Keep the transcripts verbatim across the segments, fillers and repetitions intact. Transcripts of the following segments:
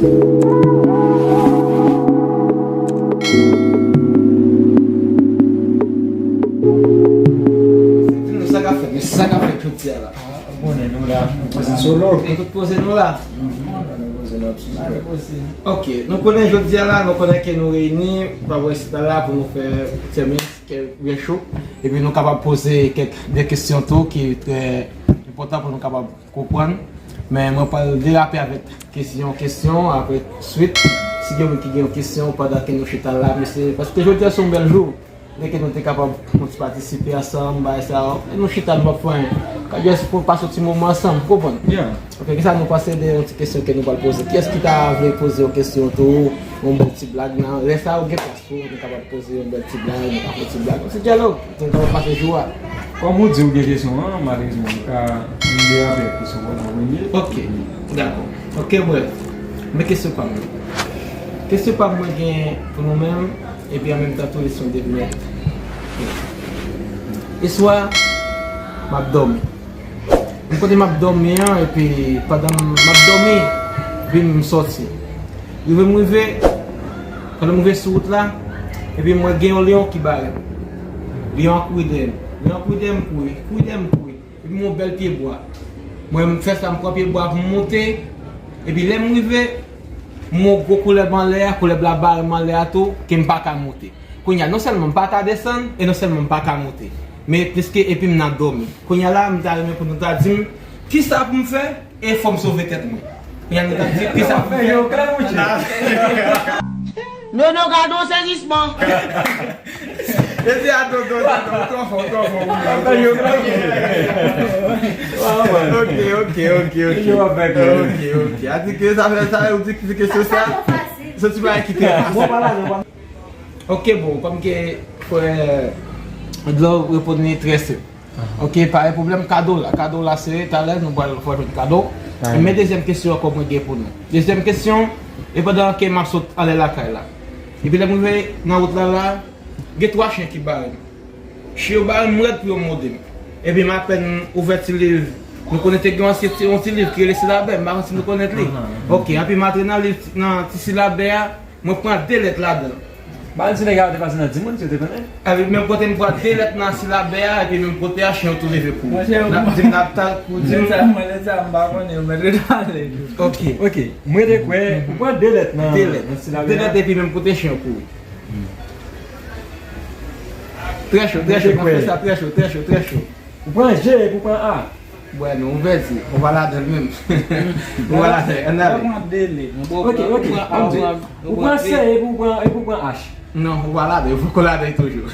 Sa k ap fèt, men sa k ap fèt jodi a la. Konnen nou la, nou poze solo. Nou tout poze nou la. Ok, nou konnen jodi a la, nou konnen ke nou reyini, pa wè si ta la pou nou fè tèm kè byen cho. Epi nou kapab poze kèk de kesyon tou ki trè enpòtan pou nou kapab konprann. Men mwen pral derape avèk kesyon, kesyon, apre swit. Si gen moun ki gen yon kesyon pandan ke nou chita la, mesye, paske jodi a se yon bèl jou. Lè ke nou te kapab konn patisipe ansanm, bagay sa yo. E nou chita, nou p ap fè anyen. Ka jis pou pase yon ti moman ansanm, ou konprann? Ok, kisa nou panse de yon ti kesyon ke nou pral poze? Kiyès ki ta vle poze yon kesyon tou, yon bon ti blag nan? Lè sa yo gen plas pou nou kapab poze yon bèl ti blag, nou ka fè yon ti blag, yon ti dyalòg, nou kapab pase jou a. Kòm ou di ou gen kesyon an, malerezman, nou ka, nou derape avèk kesyon an an premye. Ok, dakò. Ok, brèf. Men kesyon pa m nan. Kesyon pa m mwen gen pou nou menm, epi an menm tan tou, li se yon devinèt. Eswa, m ap dòmi. M kote m ap dòmi an, epi pandan m ap dòmi, epi m sòti. Rive m rive, pandan m rive sou wout la, epi m wè gen yon leyon ki bare m. Leyon an kouri dèyè m. Leyon an kouri dèyè m, kouri, kouri dèyè m, kouri. Epi m wè yon bèl pyebwa. Mwen, m fè sa, m pran pyebwa pou m monte. Epi lè m rive, m wè yon gwo koulèb anlè a, koulèb la bare m anlè a tou, ke m pa ka monte. Kounye a, non sèlman m pa ka desann, e non sèlman m pa ka monte. Men pliske epi m nan dòmi. Kounye a la, m ta renmen pou nou ta di m, kisa pou m fè, e fò m sove tèt mwen. Kounye a, nou ta di, kisa pou m fè. Nono, gade yon sezisman. E se a Dodo, Dodo, ou twò fò, ou twò fò, ou twò fò. Ok, ok, ok, ok. Ok, ok. A di ke sa fè sa, ou di ki kesyon sa? Se ti bagay ki te. Ok, bon, kòm ke frè Dlo reponn li trè senp. Ok, pa gen pwoblèm, kado la. Kado la se talè, nou pral fè jwenn kado. Men dezyèm kesyon ankò mwen gen pou nou. Dezyèm kesyon, e pandan ke m ap sot anlè lakay la. Epi lè m rive nan wout la la, gen twa chen ki bare m. Chen yo bare m rèd pou yo mòde m. Epi m apèn ouvè ti liv. Nou konnen te gen yon ti, yon ti liv ki rele Silabè, m pa konn si nou konnen li. Ok, epi m antre nan liv, nan ti silabè a, mwen pran de lèt ladan l. Ba, si nèg yo te pase nan di moun, si yo te konnen. Epi menm kote m pran de lèt nan silabè a, epi menm kote a, chen yo tou leve kouri. N ap di m, n ap tal pou di m. Lèt sa, mwen, lèt sa, m pa konnen, yo mèt ret pale tou. Ok. Ok, mwen te kwè, ou pran de lèt nan, de lèt, nan silabè a. De lèt epi menm kote chen yo kouri. Trè cho, trè cho, n ap fè sa, trè cho, trè cho, trè cho. Ou pran G epi ou pran A. Bwè non, ou pèdi. Ou pa ladan l menm. Ou pa ladan l, ann ale. Ou pran de lèt. Ok, ok, ann di. Ou pran C epi ou pran, epi ou pran H. Non, ou pa ladan l, ou poko ladan l toujou.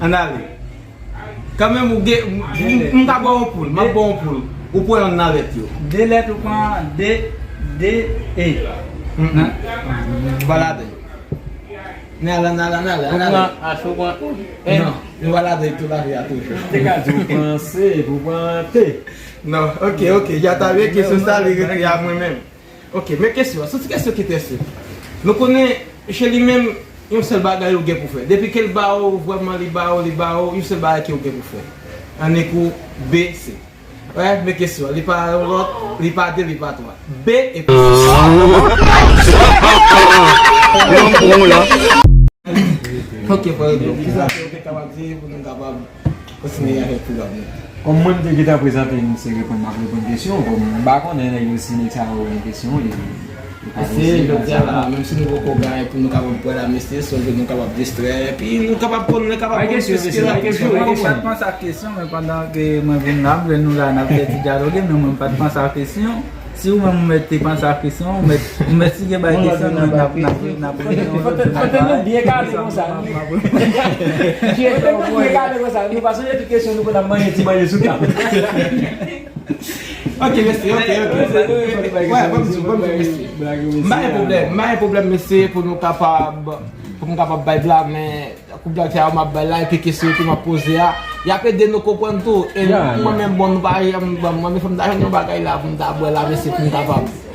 Ann ale. Kanmenm, ou gen, m, m, m ka ba w yon poul, m ap ba w yon poul. Ou pran youn nan lèt yo. De lèt, ou pran D, D, E. Ou pa ladan l. N ale, n ale, n ale, n ale. Ou pran H, ou pran E. Non, nou pa ladan l tou lavi a toujou. Te ka di ou pran C, epi ou pran T. Non, ok, ok, Jatavye, kesyon sa, li rete a mwen menm. Ok, men kesyon an, se yon ti kesyon ki trè senp. Nou konnen, mesye, li menm, yon sèl bagay ou gen pou fè. Depi ke l ba ou, vrèman, li ba ou, li ba ou, yon sèl bagay ke ou gen pou fè. Annik ou B C. Wè, men kesyon, li pa yon lòt, li pa de, li pa twa. B epi C. Ok, frè Dlo, kisa ke ou te kapab di pou nou kapab kontinye avèk pwogram nan? Kòm mwen, m te gentan prezante m, se reponn, m ap reponn kesyon. Bon, m pa konnen nèg yo si nèg sa yo gen kesyon, e, e pa mesye, jodi a la, menm si nou poko gen anyen pou nou kapab pran la, mesye, se yon jou nou kapab distrè, epi nou kapab konn, nou kapab konn plis ke la. Mwen, mwen pa t panse ak kesyon, men pandan ke mwen vin la, m jwenn nou la, n ap fè ti dyaloge, men mwen pa t panse ak kesyon. Si ou menm ou mèt te panse ak kesyon, ou mèt, ou mèt si gen bay kesyon, nou, n ap, n ap, n ap, n ap, fò tèt nou byen kale konsa. Fò tèt nou byen kale konsa. Nou pa sonje tout kesyon nou konn ap manje ti manje sou tab. Ok, mèsi, ok, ok. Wè, ban m di w, ban m di w, mèsi. M pa gen pwoblèm, m pa gen pwoblèm, mèsi, pou nou kapab, pou nou kapab bay la, men Tankou blag sa yo m ap bay la, epi kesyon yo tou m ap poze a, y ap ede nou konprann tou. E mwen menm, bon, nou pa janm, bon, mwen menm fò m ta jwenn yon bagay la pou m ta bwè la, mesye, pou m kapab,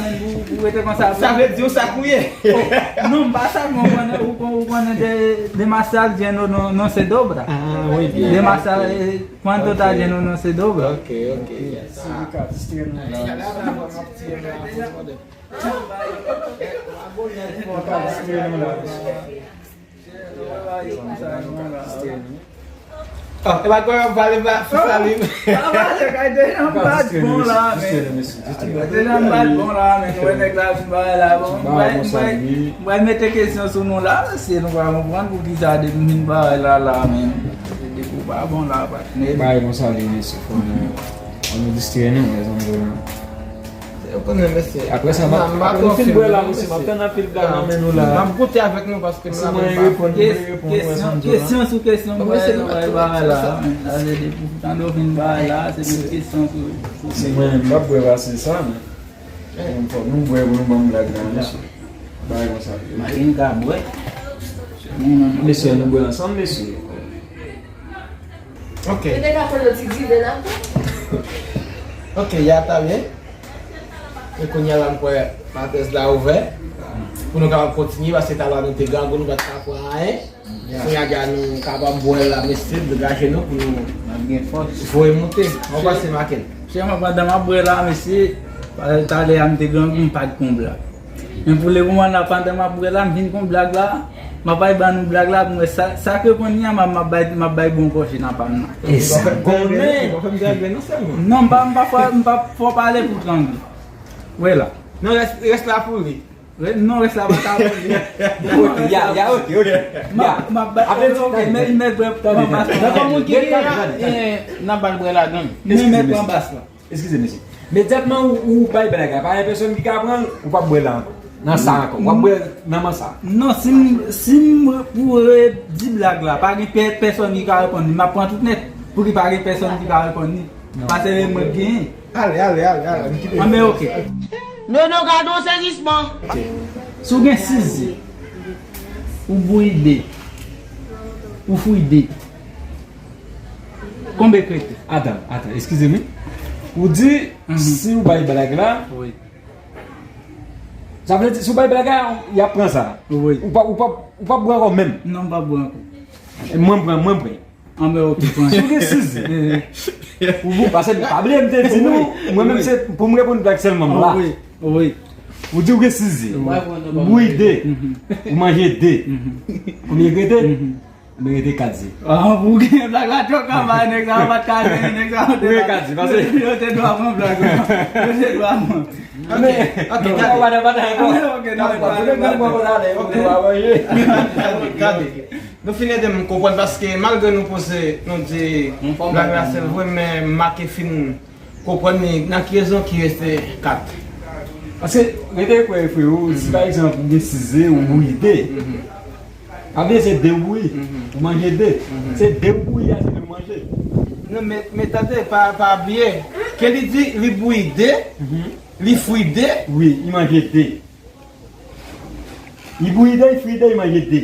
men, pou, pou rete konsa. Sa vle di w sak ou ye. Oh, non, m pa sak, men ou konnen, ou kon-, ou konnen de, demasiado lleno no, no se dobla. Ah, oui, bien. Demasiado, eh, cuando está lleno no se dobla. Ok, ok, yes. Ah, e pa kwè w ap pale ba fisa li. Deja m bat bon la, men. Deja m bat bon la, men. Wè nèg la vin bagay la, bon. M pral, m pral, m pral mete kesyon sou nou la, mesye, nou pa konprann poukisa depi m vin bagay la, la, men. Depi w pa bon la, patnè. Bagay konsa li ye, mesye, fò nou, fò nou distrè nou, mezanmi. Yo konnen, mesye. Apre sa, m ap, apre nou fin bwè la, mesye, m ap tann anpil blag nan men nou la. M ap goute avèk nou paske m la menm pa. Kesyon, kesyon sou kesyon, bwè, nou bay bagay la. Sa vle di pou tande w vin bagay la, se menm kesyon sou, sou. Se mwen menm, m ap bwè pase sa, men. Fò nou bwè pou nou ban m blag la, mesye. Bagay konsa. Maten ka bwè. Mesye, nou bwè ansanm, mesye. Ok. Yo te ka pran yon ti diven la tou. Ok, ya ta byen. E kounye a la, m kwè paranthèse la ouvè. Pou nou kapab kontinye, paske talè a nou te grangou, nou pa t ka pran anyen. Kounye a, nou kapab bwè la, mesye, degaje nou pou nou voye moute. Mwen panse Maken. Sèlman pandan m ap bwè la, mesye, talè a m te grangou, m pa t konn blag. Men pou lemoman la, pandan m ap bwè la, m vin konn blag la, m ap bay ban nou blag la, pou mwen, sa, sa k reponn li an, m ap, m ap bay, m ap bay bon kòche nan pa m nan. E sa konnen. Non, m pa, m pa fò, m pa fò pale pou trangle. Wè la. Non, rès, rès la pou li. Non, rès la pa ta pou li. Ok, ya, ya, ok, ok. M ap, m ap bay, ok, ok, men, men, pran bas la. Nan kòm moun ki gen, eh, nan bal bwè ladan. Men, men, pran bas la. Eskize, mesye. Medyatman ou, ou bay blag la, pa gen pèsonn ki ka pran l, ou p ap bwè la ankò. Nan sa ankò. W ap bwè nan man sa. Non, si m, si m pou redi blag la, pa gen pè-, pèsonn ki ka reponn li. M ap pran tout nèt pou ki pa gen pèsonn ki ka reponn li. Paske se mwen k genyen. Ale, ale, ale, ale. M kite. Anben, ok. Nono, gade yon sezisman. Si w gen sis ze, ou bouyi de, ou fri de. Konbe k rete? Atan, atan, eskize m wi. Ou di, si w bay blag la, sa vle di, si w bay blag la, y ap pran sa. Ou p ap, ou p ap, ou p ap bwè ankò menm. Non, m p ap bwè ankò. E mwen pran, mwen pran. Anben, ok, pran. Si w gen sis ze, ou bon, paske pa bliye m te di nou, mwen menm se pou m reponn blag sèlman m la. Wi, wi. Ou di w gen sis ze, ou bouyi de, ou manje de. Konbyen k rete? Mwen rete kat ze. Ah, pou gen blag la twòp travay, nèg sa pa t ka genyen, nèg sa. Ou gen kat ze, paske yo te dwa pran blag la. Yo te dwa pran. Anben, ok, gade. Gade, gade. Nou fin ede m konprann paske malgre nou poze, nou di blag la se vre, men Make fin konprann li nan ki rezon ki reste kat. Paske, rete kwè, frewo, si pa egzanp, ou gen sis ze, ou bouyi de. Sa vle di se de ou bouyi, ou manje de. Se de ou bouyi a, se de ou manje. Non, men, men tande, pa, pa bliye, ke li di, li bouyi de, li fri de. Wi, li manje de. Li bouyi de, li fri de, li manje de.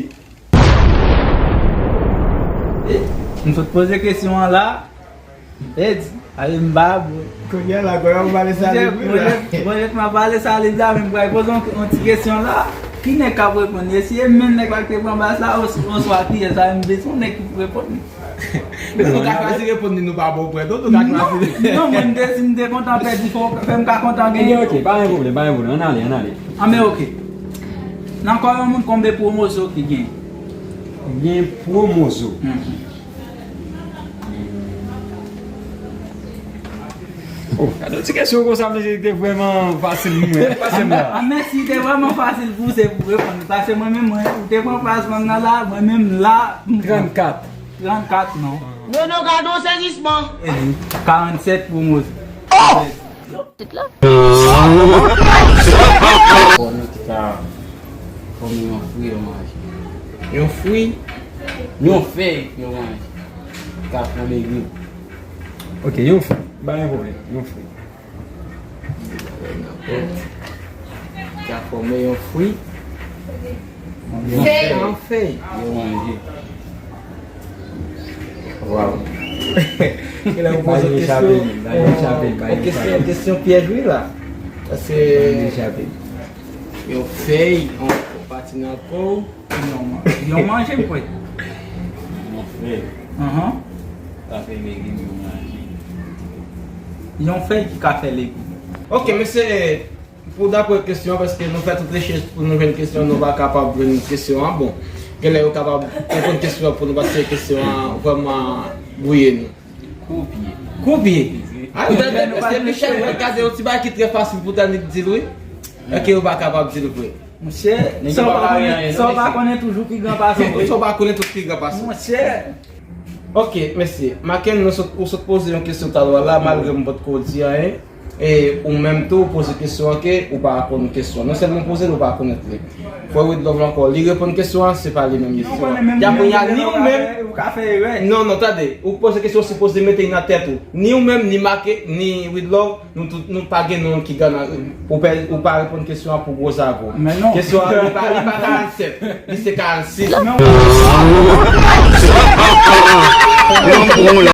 E, m sot poze kesyon an la. Ed, ale m ba bwè. Kounye a la, kounye a m pale salib wi la. Mwen jet, mwen jet m ap pale salib la, men m pral poze yon, yon ti kesyon la. Ki nèg k ap reponn? Eseye menm nèg la ki te pran bas la, oswa kiyès la, m bezwen yon nèg ki pou reponn. Men nou ka chwazi reponn li, nou pa bon pwè, non, nou ka chwazi. Non, non, mwen m te, si m te kontan pèdi, fò, fè m ka kontan genyen. Ok, pa gen pwoblèm, pa gen pwoblèm. Ann ale, ann ale. Anben, ok. Nan kò yon moun, konbe pwomozo ki gen? Gen pwomozo. Oh, gade yon ti kesyon konsa, mesye, li te vrèman fasil pou mwen. Pase m la. A, mèsi, li te vrèman fasil pou w, se pou w reponn. Pase mwen menm, mwen, ou te pran plas mwen nan la, mwen menm la. Trannkat. Trannkat, non. Non, non, gade yon sezisman. Karannsèt pou mwen. Oh! Tit la. Yon fwi yo manje. Yon fwi? Yon fèy yo manje. Ka fòme grenn. Ok, yon fwi. Pa gen pwoblèm. Yon fwi. Ka fòme yon fwi. Yon fèy. Yon fèy. Yo manje. Waw. Kilè ou poze kesyon? Ba yo chape, ba yo chape. Kesyon, kesyon pyèj wi la. Paske yon fèy, yon pati nan kò w. Yon man-, yon manje m kwè. Yon fèy. Anhan. Ka fè legim yo manje. Yon fèy ki ka fè legim. Ok, mesye, pou daprè kesyon an, paske nou fè tout rechèch pou nou jwenn kesyon, nou pa kapab jwenn kesyon an. Bon, genlè yo kapab reponn kesyon an pou nou, paske kesyon an vrèman bwouye nou. Koupye. Koupye. Ah, ou tande, se Michel, mwen gade yon ti bagay ki trè fasil pou tande di l, wi. Èske yo pa kapab di l vre? Monchè, sa w pa konnen, sa w pa konnen toujou pi gran pase w, wi. Sa w pa konnen tout pi gran pase w. Monchè. Ok, mesye. Maken, nou sot, ou sot poze yon kesyon talè la, malgre m potko di anyen. E ou menm tou, ou poze kesyon an ke ou pa konn kesyon an. Non sèlman poze l, ou pa konn li. Frè Widlove ankò, li reponn kesyon an, se pa li menm li. Konnen menm, y ap ni ou menm, ou ka fè erè. Non, non, tande. Ou poze kesyon, ou sipoze mete l nan tèt ou. Ni ou menm, ni Make, ni Widlove, nou tout, nou pa gen non ki gana. Ou pa, ou pa reponn kesyon an pou gwo zago. Men non. Kesyon an, li pa, li pa karannsèt. Li se karannsis. Non.